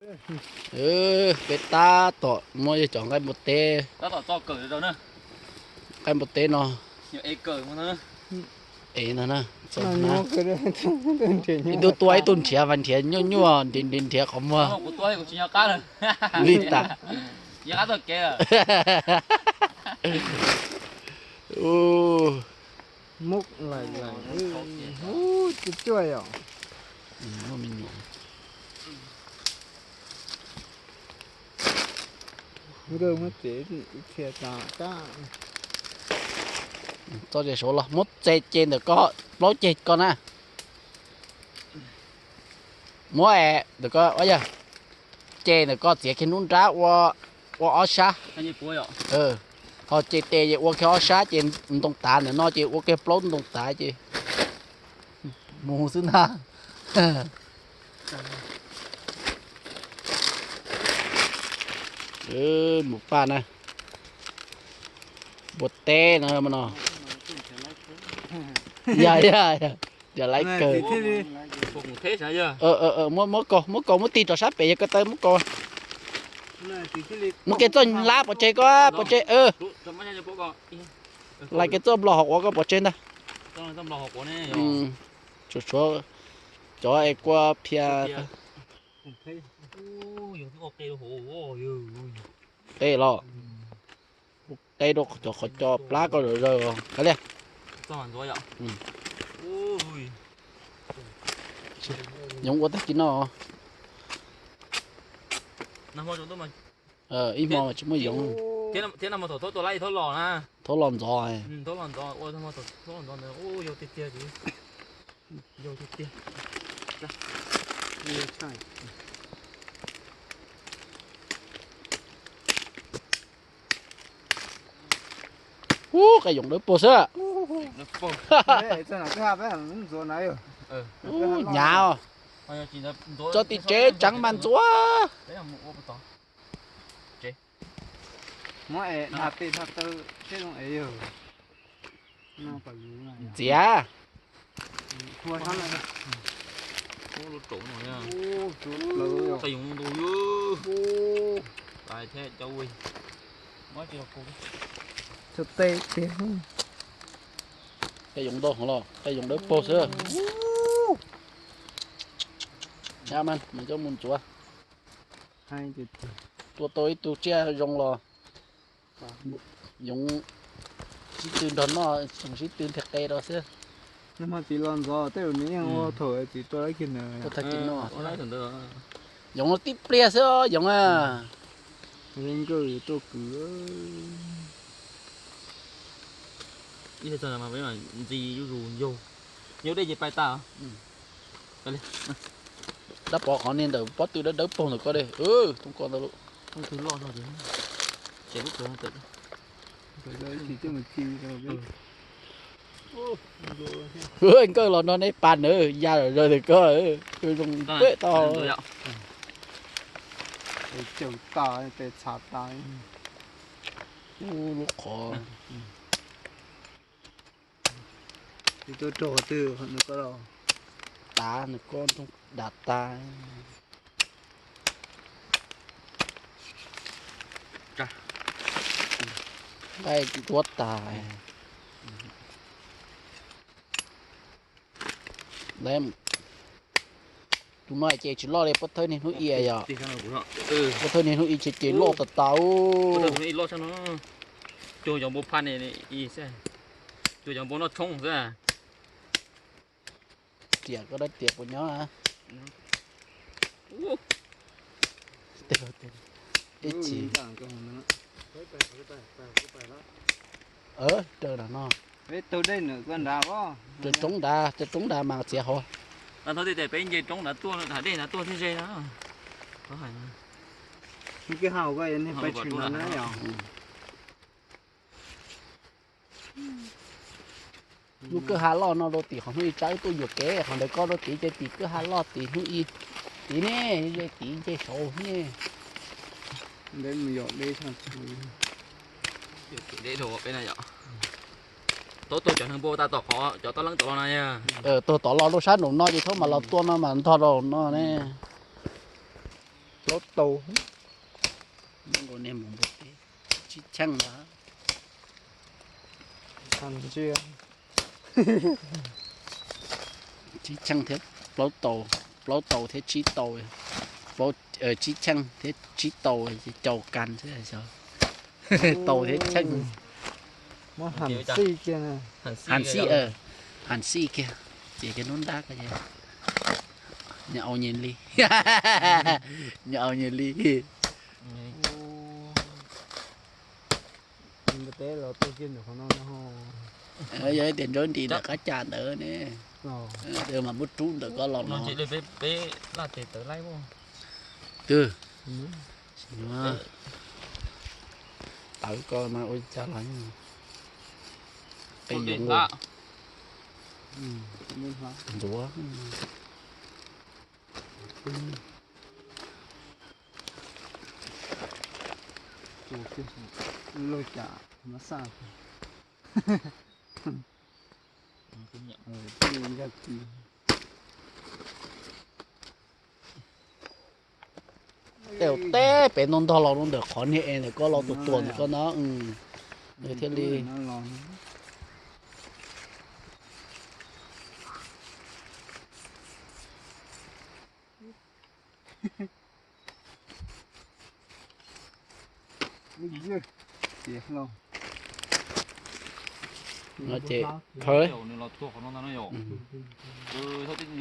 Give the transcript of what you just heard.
Peb tab tom muab cov nqaij npua teb, nqaij npua teb no, es no na, ib tug tua ib tug nrhiav mas nrhiav nyuaj nyuaj, nrhiav nrhiav nrhiav qhov muag li tas. Txo ces saud los muab txais ces ntawm koj, plaub ceg koj na. Muab es ntawm koj, yog ces ntawm koj txiav kiag nruab nrab ua, ua ob sab. Ho ces tes ces ua kiag ob sab ces ntoo tav ntawm no ces ua kiag plaub ntoo tav ces mus xwb ntag. Mus paj na. Npua teb no no. Yog yog, yog laiv kawg. Muab, muab kaus, muab kaus muab tig rov sab pem yog ko taw muab kaus. Muab kiag txoj hlab pov tseg ko, pov tseg. Lais kiag txoj nplos hauv quav ko pov tseg ntag. Tshuav, tshuav cov es kua phia. Qe los, qe rau cov qhov cos plab ko zom zaws kav liam. Yoov ua tag kis no. Ib hmo mas tsis muaj yoov. Thaub los ntxov. Ub, qe yoov dawb paug xwb. Ub, hnyav os. Tso tim tsev tseev mas ntxuav. Ntxiav. Qe yoov ntau los, qe yoov dawb paug xwb. Hnyav mas, mas coj mus ntxuav. Tua tau ib tug tsiaj zoo los yoov sib tw nrog noj, yoov sib tw nrhiav qe rau xwb. Nag hmo txiv los ntxov tej zaum nws yeej ua thaum txiv tua lab kiag ntawd. Ua tag kis no. Yoov tib pliag xwb os yoov a. Zoo nkauj yuav tuaj kwv. Ntxi zuj zus yaug, yaug dej ces pais tas. Dab pov qhov niag ntawm pob tw dawb dawb paug ntawm ko de. Thooj ko ntawd lub. Nkawj los no neb pas nawb, ya zom zaws ntawm ko zoo peb tau. Caum tas, tes txhav tas. Ub, lub qhov. Tus tuaj rau qhov twg nws ko los? Tav nws ko nroo dav tas. Nqaij nruab tas. Tus no ces tsis loj li pob thawj niag hnub ib yom. Pob thawj niag hnub ib ces ces loj tas tas. Cuag cov npua phaj ne, cuag cov npua noj tshoob xwb. Riam koj dab riam puas nyob? Ib chim. Raws no. Raws roob nrad, raws roob nrad mas txiav hauv. Peb nce roob nrad tuaj, dej nrad tuaj thiaj ze na. Lub kwj ha loj no rau tim qhov hnub ib tsab wb tuaj yuam kev, qhov ntawd koj rau tid ces tim kwj ha loj tim hnub ib, tid ne, ze tid nce saud ne. Tau tuag cov neeg npua tau tom qhov cov toj leeb tom los no. Tuag tom los rau sab nraum no ces thaum mas los tua no mas ntog rau no ne. plaub tau. Nkaus nej mus npua teb, tsib cheej los. Tag ntsia. Tsib cheej thiab plaub tau, plaub tau thiab tsib tau, plaub, tsib cheej thiab tsib tau, caum kas xwb xyov. Tau thiab cheej. Muab ham xij kiag na. Ham xij, ham xij kiag, ces kiag lub ntab ko. Nyob au nyias li, nyob au nyias li. Yog tias nrov nris ntawm qab cas ntawd ne, mas muab rub ntawm koj los no. Twb tawv ko mas ua cas los qe yuav nqus ntxuav. Loj cas mas xaj. Tej teb pem no ntog los rau ntawm qhov niag es ntawm koj los tuam tuam ntawm koj no. Thiaj li no ces thawb.